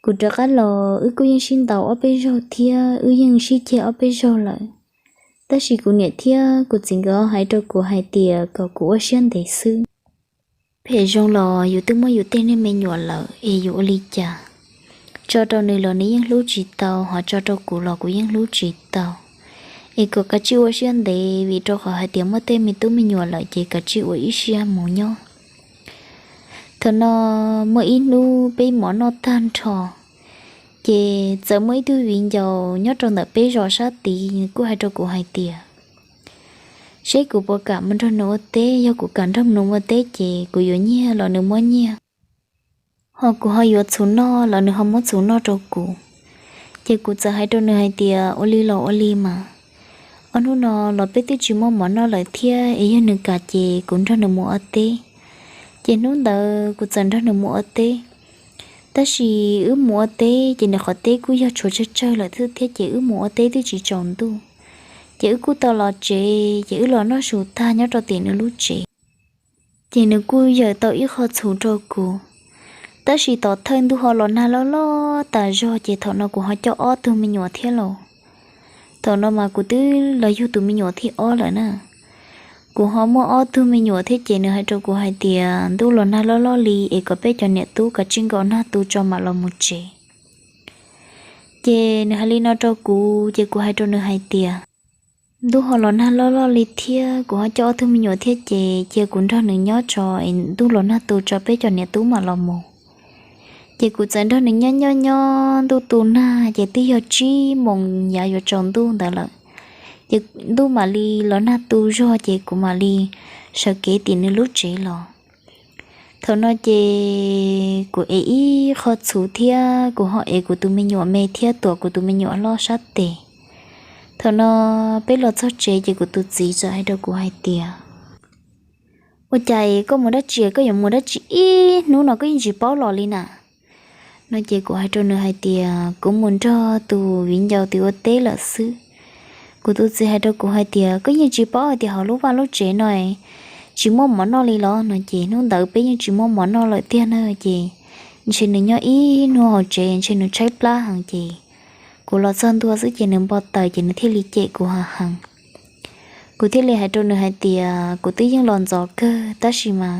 Kuv rov qab los wb kuj yeej sib ntaus ob peb zaug thiab wb yeej sib ceg ob peb zaug lawm. Tab sis kuv niam thiab kuv txiv nkawd hais rau kuv hais tias kom kuv ua siab ntev xwb. Phem zoo los yus twb muab yus tej niag me nyuam lawm es yuav ua li cas? Tso rau nws los nws yeej hlub tsis tau, ho tso rau kuv los kuv yeej hlub tsis tau. Es kom kav tsij ua siab ntev, vim rau qhov hais tias muaj tej me tub me nyuam lawm ces kav tsij ua ib siab mus nyob. Thaum no muaj ib hnub peb mov noj tag nrho, ces txawm muaj ib tug viv ncaus nyob rau ntawm peb zos sab tid, nws kuj hais rau kuv hais tias, seb kuv puas kam mus nrog nws ua teb, yog kuv kam nrog nws ua teb ces kuv yuav nyiaj los nws muab nyiaj, ho kuv ho yuav txhuv noj los nws ho muab txhuv noj rau kuv. Ces kuv txawm hais rau nws hais tias, ua li los ua li mas, ob hnub no los peb twb tsis muaj mov noj lawm thiab, es yog nws kam ces kuv nrog nws mus ua teb. Ces hnub ntawd kuv txawm nrog nws mus ua teb. Tab sis wb mus ua teb ces nws qhov teb kuj yog tshuav tsawg tsawg lawm thiab, ces wb mus ua teb twb tsis tsaus ntuj, ces wb kuj tau los tsev, ces wb los noj su tag nyob rau tim nws lub tsev. Ces nws kuj yawm tau ib qho txhuv rau kuv, tab sis tom thawj ntuj ho los nag loj loj tas zog, ces thaum no kuv ho coj ob tug me nyuam thiab lauj. Thaum no mas kuv twb los yug tus me nyuam thib ob lawm na. Kuv ho muaj ob tug me nyuam thiab, ces nws hais rau kuv hais tias, ntuj los nag loj loj li es kom peb cov niam tub kav tsij nkaum nag tu tso mam los mus tsev. Ces nws hais li no rau kuv, ces kuv hais rau nws hais tias, ntuj ho los nag loj loj li thiab, kuv ho coj ob tug me nyuam thiab, ces cia kuv nrog nws nyob tso es ntuj los nag tu tso peb cov niam tub mam los mus. Ces kuv txawm nrog nws nyob nyob nyob, ntuj tu nag ces twb yog tsib moos yav yuav tsaus ntuj ntawd lawm. Ces ntuj mam li los nag tu zog, ces kuv mam li sawv kev tim nws lub tsev los. Thaum no ces kuv ev ib qho txhuv thiab kuv ho ev kuv tus me nyuam me thiab tuam kuv tus me nyuam loj sab tes. Thaum no peb los txog tsev ces kuv tus txiv txawm hais rau kuv hais tias, ua cas koj mus dab tsi, koj yuav mus dab tsi ib hnub no koj yeej tsis paub los li na? No ces kuv hais rau nws hais tias, kuv mus nrog tus viv ncaus tis ua teb lawm xwb. Kuv tus txiv hais rau kuv hais tias, koj yeej tsis paub hais tias hauv lub vaj lub tsev no tsis muaj mov noj li los? No ces hnub ntawd peb yeej tsis muaj mov noj lawm tiag na, ces ntshe nws nyob ib hnub hauv tsev ntshe nws tshaib plab heev, ces kuv los txog ntua xwb ces nws npau taws ces nws thiaj li cem kuv heev heev. Kuv thiaj li hais rau nws hais tias, kuv twb yeej los ntxov kawg tab sis mas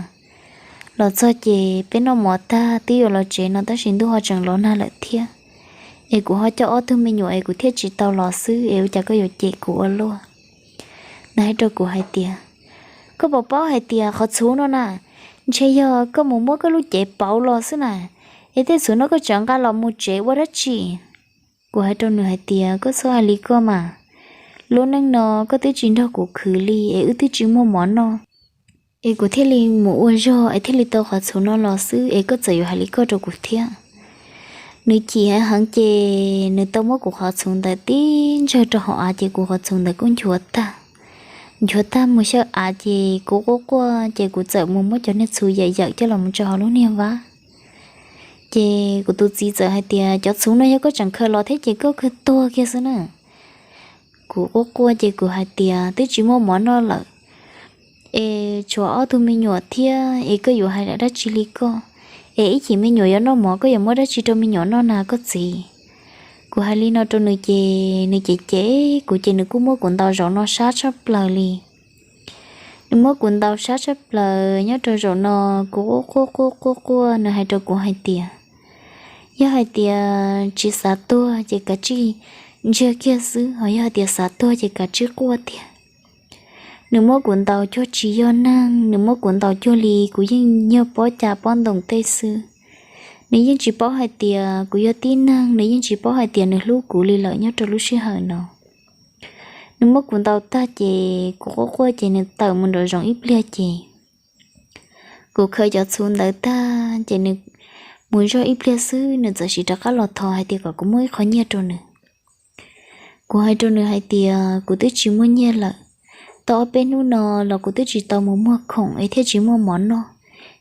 los txog ces peb noj mov tag twb yuav los tsev no tab sis ntuj ho tseem los nag lawm thiab, es kuv ho coj ob tug me nyuam es kuv thiaj tsis tau los xwb, es ua cas koj yuav cem kuv ua luaj? Nws hais rau kuv hais tias, koj puas paub hais tias qhov txhuv no na, ntshe yog koj mus muab koj lub cev pauv los xwb na, es tej txhuv no koj tseem nqa los mus tsev ua dab tsi? Kuv hais rau nws hais tias, koj txhob hais li koj mas, lub neej no koj twb tsis nrog kuv khwv li es wb twb tsis muaj mov noj, es kuv thiaj li mus ua zog es thiaj li tau qhov txhuv no los xwb, es koj txawm yuav hais li koj rau kuv thiab. Nws chim heev heev ces nws tau muab kuv qhov txhuv ntawd tib ntsawg rau hauv av ces kuv qhov txhuv ntawd kuj nchuav tag. Nchuav tag mus xyaw av ces kuv quaj quaj ces kuv txawm mus muab cov niag txhuv yawm yawm coj los mus tso hauv lub niag vab. Ces kuv tus txiv txawm hais tias, cov txhuv no yog koj tseem khaws los thiab ces koj kawg tuag kiag xwb na. Kuv quaj quaj ces kuv hais tias, twb tsis muaj mov noj lawm, es tshuav ob tug me nyuam thiab es koj yuav hais dab tsi li koj? Es ib chim me nyuam yuav noj mov koj yuav muab dab tsi rau me nyuam noj na koj txiv? Kuv hais li no rau nws ces nws cem cem kuv ces nws kuj muab kuv ntaus zaum no sab tshaj plaws li. Nws muab kuv ntaus sab tshaj plaws nyob rau zaum no, kuv quaj quaj quaj quaj quaj, nws hais rau kuv hais tias, yog hais tias tsis xav tuag ces kav tsij ntsiag kiag xwb, ho yog hais tias xav tuag ces kav tsij quaj tiag. Nws muab kuv ntaus cuag tsis yog neeg, nws muab kuv ntaus cuag li kuv yeej yog pob cas pob ntoos tej xwb. Nws yeej tsis paub hais tias kuv yog tib neeg, nws yeej tsis paub hais tias nws hlub kuv li lawm nyob rau lub sij hawm no. Nws muab kuv ntaus tag ces kuv quaj quaj ces nws tawm mus nram zoov ib pliag ces kuv khaws cov txhuv ntawd tag ces nws mus zog ib pliag xwb nws txawm sim rov qab los thov hais tias kom kuv muab ib qho nyiaj rau nws. Kuv hais rau nws hais tias kuv twb tsis muaj nyiaj lawm, tau ob peb hnub no los kuv twb tsis tau mus muag khoom es thiaj tsis muaj mov noj,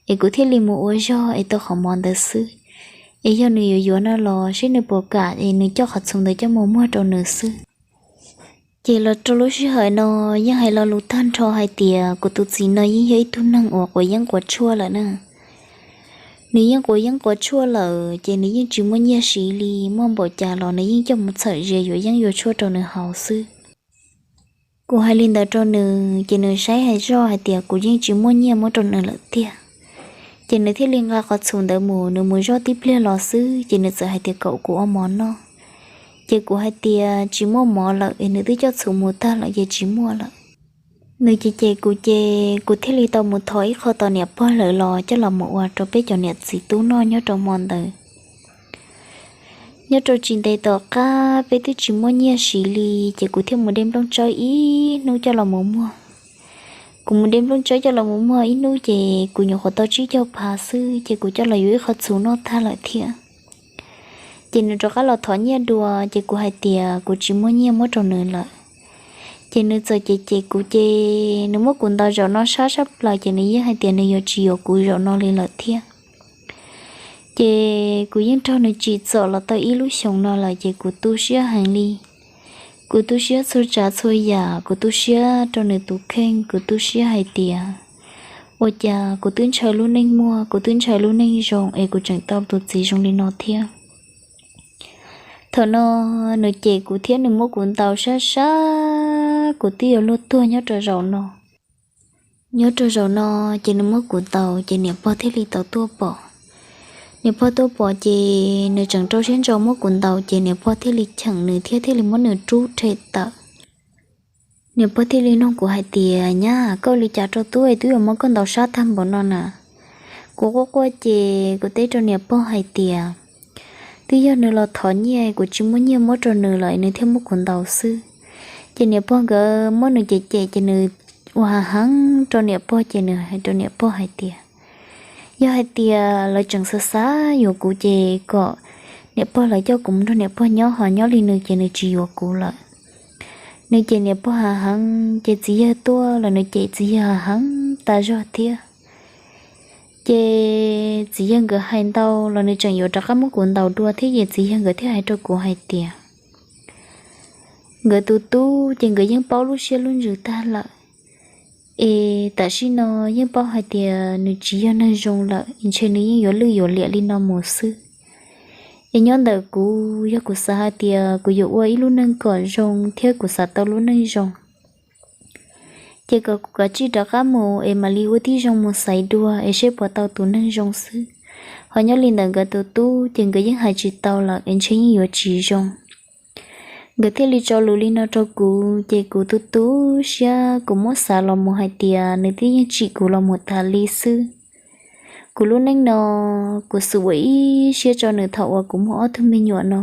es kuv thiaj li mus ua zog es tau qhov mov ntawd xwb. Es yog nws yuav yuav no los seb nws puas kam es nws coj qhov txhuv ntawd coj mus muag rau nws xwb. Ces los rau lub sij hawm no yeej hais lo lus tag nrho hais tias kuv tus txiv no yeej yog ib tug neeg uas quav yeeb quav tshuaj lawm na. Nws yeej quav yeeb quav tshuaj lawm ces nws yeej tsis muaj nyiaj siv li, muaj npaum cas los nws yeej coj mus txhawm ze yuav yeeb yuav tshuaj rau nws haus xwb. Kuv hais li ntawd rau nws ces nws saib hais zoj hais tias kuv yeej tsis muaj nyiaj muab rau nws lawm tiag. Ces nws thiaj li nqa qhov txhuv ntawd mus, nws mus zoj tib pliag los xwb ces nws txawm hais tias kom kuv ua mov noj. Ces kuv hais tias tsis muaj mov lawm es nws twb coj txhuv mus tag lawm ces tsis muaj lawm. Nws ces cem kuv ces kuv thiaj li tau mus thov ib qho tos niam pog lawm los coj los mus ua rau peb cov niam txiv tub noj nyob rau hmo ntawd. Nyob rau tsis ntev tom qab peb twb tsis muaj nyiaj siv li, ces kuv thiaj mus de nplooj tsawb ib hnub coj los mus muag. Kuv mus de nplooj tsawb coj los mus muag ib hnub ces kuv nyuam qhuav tau tsib caug phav xwb ces kuv coj los yuav ib qho txhuv noj tag lawm thiab. Ces nws rov qab los thov nyiaj dua ces kuv hais tias kuv tsis muaj nyiaj muab rau nws lawm. Ces nws txawm cem cem kuv ces nws muab kuv ntaus zaum no sab sab plaws ces nws yeej hais tias nws yuav tsis yuav kuv zaum no li lawm thiab. Ces kuv yeej raug nws tsim txom los tau ib lub xyoos no lawm ces kuv tu siab heev li. Kuv tu siab txhua tsav txhua yam, kuv tu siab rau nws tus kheej, kuv tu siab hais tias ua cas kuv twb ntshaw lub neej muaj, kuv twb ntshaw lub neej zoo es kuv tseem tau tus txiv zoo li no thiab. Thaum no nws cem kuv thiab nws muab kuv ntaus sab sab, kuv twb yuav luag tuag nyob rau zaum no. Nyob rau zaum no ces nws muab kuv ntaus ces niam pog thiaj li tau tuaj pom. Niam pog tuaj pom ces nws tseem rau siab ntso muab kuv ntaus ces niam pog thiaj li cheem nws thiab thiaj li muab nws rub rhe tawm. Niam pog thiaj li nug kuv hais tias, Nyab, koj ua li cas rau tub es tub yuav muab koj ntaus sab tag npaum no na? Kuv quaj quaj ces kuv teb rau niam pog hais tias, Twb yog nws los thov nyiaj, kuv tsis muaj nyiaj muab rau nws lawm nws thiaj muab kuv ntaus xwb. Ces niam pog nkawd muab nws cem cem ces nws ua hav heev rau niam pog ces nws hais rau niam pog hais tias, Yog hais tias lawv tseem xav xav yuav kuv ces kom niam pog lawv coj kuv mus nrog niam pog nyob, ho nyob li nws ces nws tsis yuav kuv lawm. Nws cem niam pog hav heev ces txiv yawg tuaj los nws cem txiv yawg hav heev tas zog thiab. Ces txiv yawg nkawd hais ntau los nws tseem yuav rov qab muab kuv ntaus dua thiab ces txiv yawg nkawd thiaj hais rau kuv hais tias, nkawd tus tub ces nkawd yeej paub lub siab lub ntsws tag lawm, es tam sim no yeej paub hais tias nws tsis yog neeg zoo lawm, ntshe nws yeej yuav lwj yuav liam li no mus xwb. Es nyob ntawm kuv, yog kuv xav hais tias kuv yuav ua ib lub neej kom zoo thiab kuv xav tau lub neej zoo, ces kom kuv kav tsij rov qab mus es mam li ua tib zoo mus xaiv dua es seb puas tau tus neeg zoo xwb. Ho nyob li ntawm nkawd tus tub ces nkawd yeej hais tsis tau lawm es ntshe yeej yuav tsis zoo. Nkawd thiaj li tso lus li no rau kuv ces kuv tu tu siab, kuv muab xav los mus hais tias nws twb yeej tsim kuv los mus tas li xwb. Kuv lub neej no, kuv xub ua ib siab tso nws thaum uas kuv muaj ob tug me nyuam no.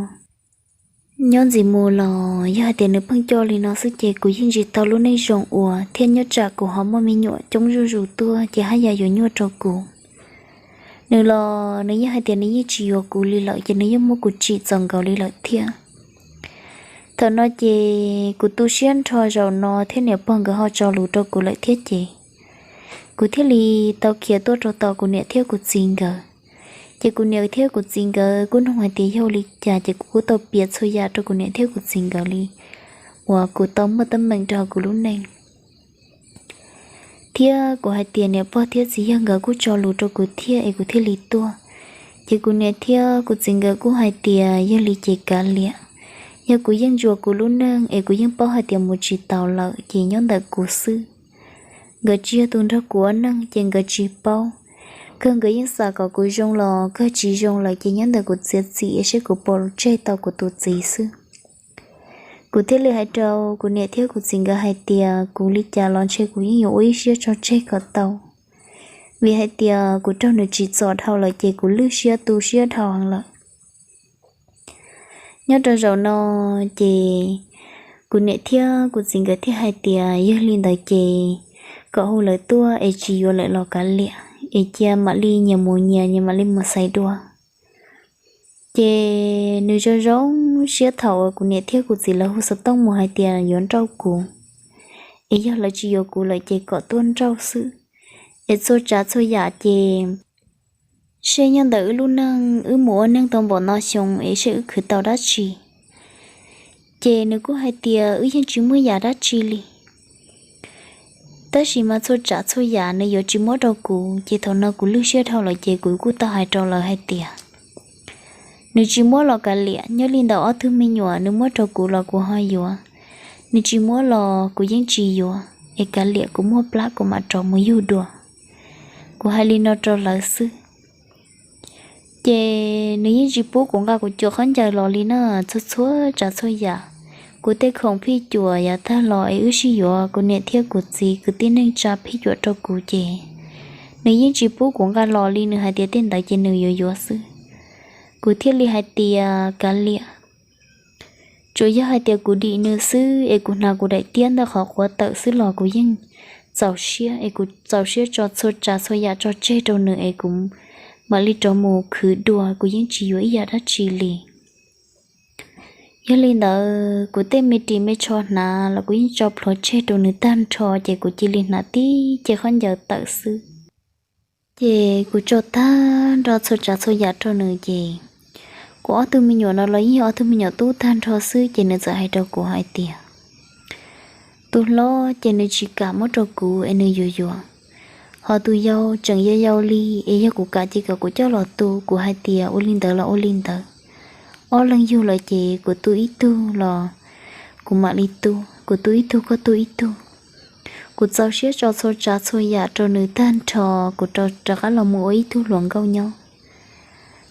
Nyob ntxiv mus los yog hais tias nws pheej coj li no xwb ces kuv yeej tsis tau lub neej zoo ua thiab nyob tsam kuv ho muaj me nyuam coob zuj zus tuaj ces haj yam yuav nyuaj rau kuv. Nws los nws yeej hais tias nws yeej tsis yuav kuv li lawm ces nws yeej muab kuv tsim txom nkaus li lawm thiab. Thaum no ces kuv tu siab nrho zaum no thiab niam pog nkawd ho tso lus rau kuv lawm thiab ces kuv thiaj li tau khiav tuaj rau tom kuv niam thiab kuv txiv nkawd. Ces kuv niam thiab kuv txiv nkawd kuj nug hais tias yog li cas ces kuv kuj tau piav txhua yam rau kuv niam thiab kuv txiv nkawd li uas kuv tau muaj teeb meem rau hauv kuv lub neej. Thiab kuv hais tias niam pog thiab txiv yawg nkawd kuj tso lus rau kuv thiab es kuv thiaj li tuaj. Ces kuv niam thiab kuv txiv nkawd kuj hais tias yog li ces kav liam, yog kuv yeej ntsuas kuv lub neej es kuv yeej paub hais tias mus tsis taus lawm ces nyob ntawm kuv xwb. Nkawd tsis yog tus nrog kuv ua neej ces nkawd tsis paub. Kawg nkawd yeej xav kom kuv zoo los kawg tsis zoo lawm ces nyob ntawm kuv txiav txim es seb kuv puas tseg tau kuv tus txiv xwb. Kuv thiaj li hais rau kuv niam thiab kuv txiv nkawd hais tias kuv li cas los ntshe kuv yeej yuav ua ib siab tso tseg kom tau, vim hais tias kuv raug nws tsim txom dhau lawm ces kuv lwj siab tu siab dhau heev lawm. Nyob rau zaum no ces kuv niam thiab kuv txiv nkawd thiaj hais tias yog li ntawd ces kom hu lawv tuaj es tsis yuav lawm los kav liam, es cia mam li nyias mus nyias, nyias mam li mus xaiv dua. Ces nws zoo zoo siab thaum uas kuv niam thiab kuv txiv lawv hu xov tooj mus hais tias yuav nrauj kuv, es yog lawv tsis yuav kuv lawm ces kom tuaj nrauj xwb. Es txhua tsav txhua yam ces seb nyob ntawm wb lub neej wb mus ua neej tau npaum no xyoo es seb wb khwv tau dab tsi. Ces nws kuj hais tias wb yeej tsis muaj yam dab tsi li. Tab sis mas txhua tsav txhua yam nws yuav tsis muab rau kuv ces thaum no kuv lwj siab dhau lawm ces kuv kuj tau hais rau lawv hais tias nws tsis muab los kav liam, nyob li ntawm ob tug me nyuam nws muab rau kuv los kuv ho yuav. Nws tsis muab los kuv yeej tsis yuav, es kav liam kuv muaj plab kuv mam rov mus yug dua. Kuv hais li no rau lawv xwb. Ces nws yeej tsis pub kuv nqa kuv cov khaub ncaws los li na, txhua txhua tsav txhua yam. Kuv tej khoom phij cuam yav tag los es wb sib yuav, kuv niam thiab kuv txiv kwv tij neej tsa phij cuam rau kuv ces nws yeej tsis pub kuv nqa los li, nws hais tias tej ntawd ces nws yuav yuav xwb. Kuv thiaj li hais tias kav liam, tsuas yog hais tias kuv dim nws xwb es kuv hnav kuv daim tiab ntawm qhov quav tawm xwb los kuv yeej txaus siab, es kuv txaus siab tso txhua tsav txhua yam tso tseg rau nws es kuv mam li rov mus khwv dua, kuv yeej tsis yuav ib yam dab tsi li. Yog li ntawd kuv tej me ris me tsho hnav los kuv yeej tso plhuav tseg rau nws tag nrho, ces kuv cia li hnav tib ce khaub ncaws tawm xwb. Ces kuv tso tag nrho txhua tsav txhua yam rau nws ces kuv ob tug me nyuam no los yeej yog ob tug me nyuam tub tag nrho xwb, ces nws txawm hais rau kuv hais tias tus hlob ces nws tsis kam muab rau kuv es nws yuav yuav, ho tus yau tseem yau yau li, es yog kuv kam ces kom kuv coj los tu. Kuv hais tias ua li ntawd los ua li ntawd, ob leeg yug lawm ces kuv tu ib tug los kuv mam li tu, kuv tu ib tug koj tu ib tug. Kuv txaus siab tso txhua tsav txhua yam rau nws tag nrho, kuv rov qab los mus ua ib tug hluas nkauj nyob.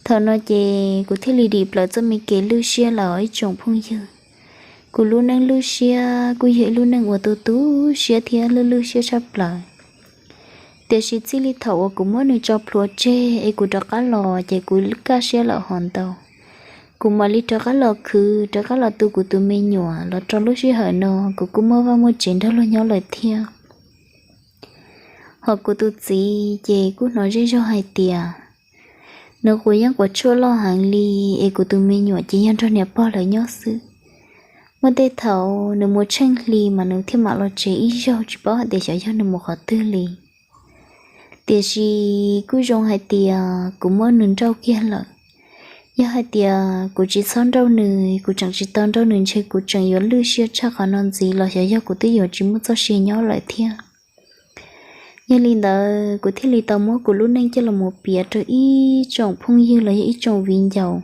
Thaum no ces kuv thiaj li dim plaws txoj me kev lwj siab lawm ib tsoom phooj ywg. Kuv lub neej lwj siab kuj yog ib lub neej uas tu tu siab thiab lwj lwj siab tshaj plaws. Tiam sis txij li thaum uas kuv muab nws tso plhuav tseg es kuv rov qab los ces kuv kaj siab lawm hov ntau. Kuv mam li rov qab los khwv, rov qab los tu kuv tus me nyuam los rau lub sij hawm no kuv kuj muaj vaj muaj tsev nrog luag nyob lawm thiab. Ho kuv tus txiv ces kuj hnov zej zog hais tias nws quav yeeb quav tshuaj loj heev li, es kuv tus me nyuam ces yog nrog niam pog lawv nyob xwb. Muaj tej thaum nws mus tsheej hli mas nws thiaj mam los tsev ib zaug, tsis paub hais tias xyov yog nws mus qhov twg li. Tiam sis kuj zoo hais tias kuv muab nws nrauj kiag lawm. Yog hais tias kuv tsis txhob nrauj nws, kuv tseem tsis tau nrauj nws ntshe kuv tseem yuav lwj siab tshaj qhov no ntxiv los xyov yog kuv twb yuav tsis muaj txoj sia nyob lawm thiab. Yog li ntawd kuv thiaj li tau muab kuv lub neej coj los mus piav rau ib tsoom phooj ywg los yog ib tsoom viv ncaus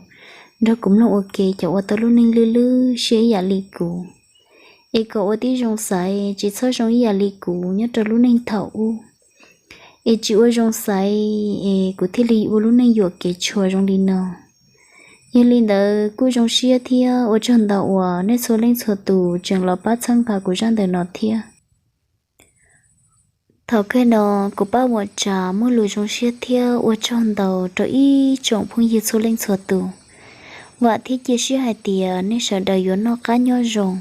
nrog kuv mloog ua ke, cov uas tau lub neej lwj lwj siab ib yam li kuv, es kom ua tib zoo xaiv, tsis txhob zoo ib yam li kuv nyob rau lub neej thaum ub, es tsis ua zoo xaiv es kuv thiaj li ua lub neej yuam kev tshua zoo li no. Yog li ntawd kuj zoo siab thiab ua tsaug ntau uas nej txhua leej txhua tus tseem los pab txhawb nqa kuv zaj ntawm no thiab. Thaum kawg no kuv Paj Muam Tsav muaj lus zoo siab thiab ua tsaug ntau rau ib tsoom phooj ywg txhua leej txhua tus. Vam thiab cia siab hais tias nej sawv daws yuav noj qab nyob zoo,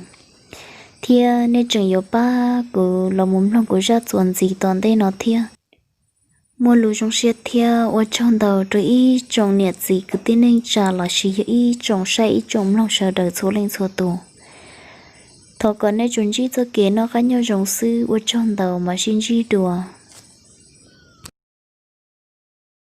thiab nej tseem yuav pab kuv los mus mloog kuv zaj txuas ntxiv tom ntej no thiab. Muaj lus zoo siab thiab ua tsaug ntau rau ib tsoom niam txiv kwv tij neej tsa los sis yog ib tsoom saib ib tsoom mloog sawv daws txhua leej txhua tus. Thov kom nej tsuas ntsib txoj kev noj qab nyob zoo xwb, ua tsaug ntau, mam sib ntsib dua.